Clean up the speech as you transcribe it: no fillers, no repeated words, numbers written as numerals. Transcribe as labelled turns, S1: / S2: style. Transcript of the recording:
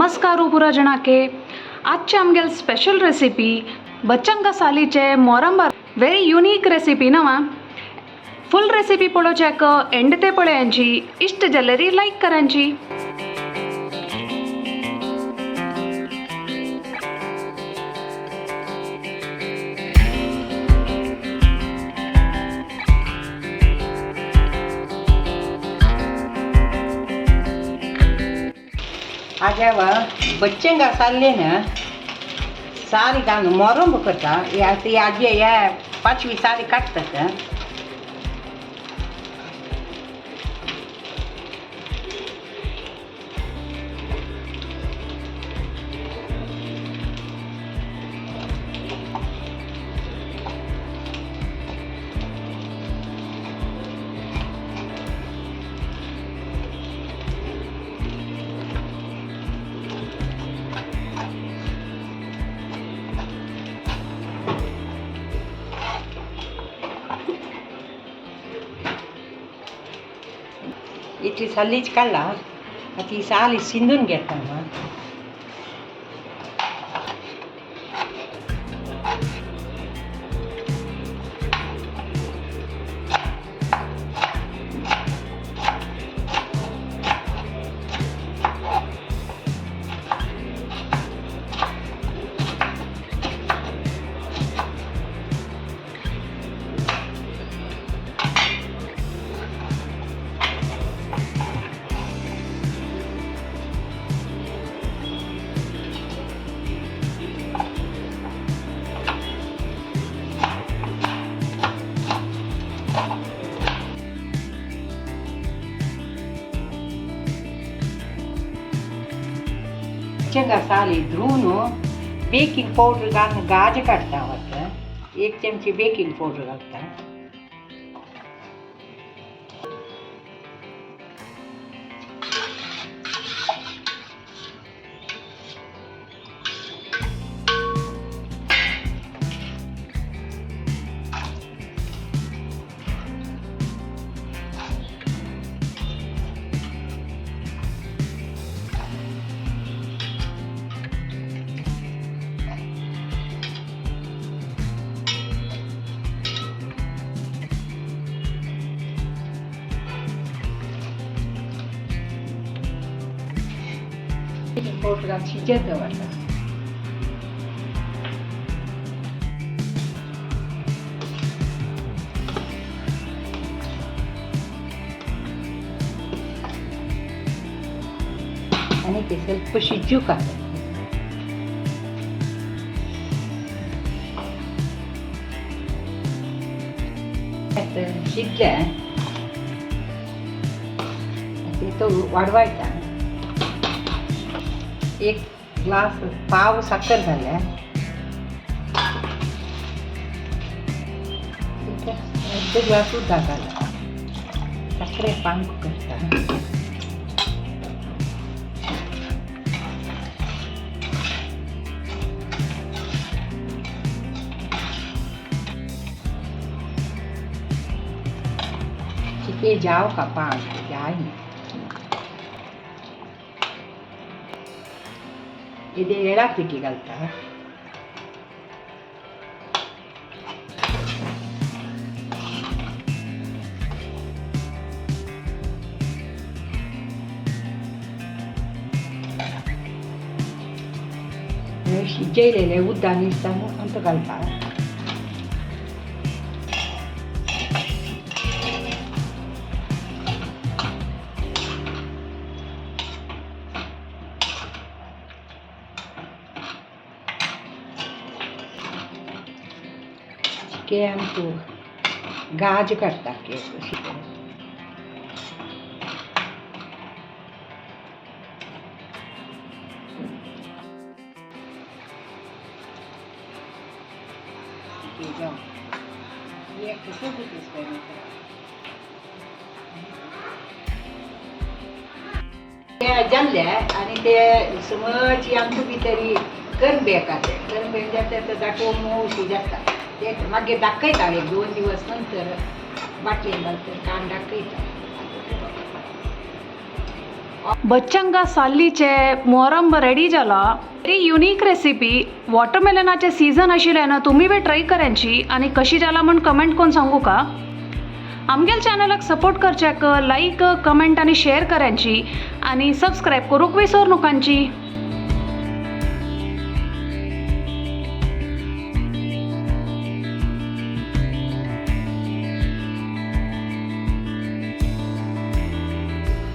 S1: नमस्कार पुरा जणाके। आजचे आमगेल स्पेशल रेसिपी बच्चंगा सालीचे मोरंबा, व्हेरी युनिक रेसिपी ना। फुल रेसिपी पळोवच्याक एंड ते पळयांची, इष्ट जाल्यार लायक करांची।
S2: आज बच्चेंगा साल्ले ना सारी घालून मोरंब करता। ती आजी ह्या पांचवी सारी काडटात। इतली सालीच काडला, आतां ही साली शिंदून घेता। बच्चेंगा साली धुवून बेकिंग पावडर घालून गाज काडटा। आतां 1 चमची बेकिंग पावडर घालता। बेकिंग पावडर घालून शिजत दवरता। आनी ते ಸ್ವಲ್ಪ शिजूंक आसा। शिजलें तो वाडवायता। 1 ग्लास पाव साखर घाल्या, 1 ग्लास उदक घाला, साखरे पांक करता। चिके जाव का पांक जाय। इदे येळा पिठी घालता। शिजयलेले उदक मिरसांगो आमकां घालता। के आमको गाज काडटा केक। ते जाल्ले आनी ते समज आमचे भितरी करंबे ते करंबे जाता ते दाखोवन मोवशी जाता। ते मागीर दाखयता 1-2 दिवस नंतर बाटलेन घालता, कान दाखयता।
S1: बच्चंगा साल्लीचे मोरंब रेडी जाला. Very unique recipe. वॉटरमेलनाचे सीझन आशिल्ल्यान तुमी बी ट्राय करायची आनी कशी जाला म्हूण कमेंट करून सांगू का. आमगेल चॅनलाक सपोर्ट करच्याक लायक, कमेंट आनी शेअर करायची आनी सबस्क्रायब करूंक विसर नकांची.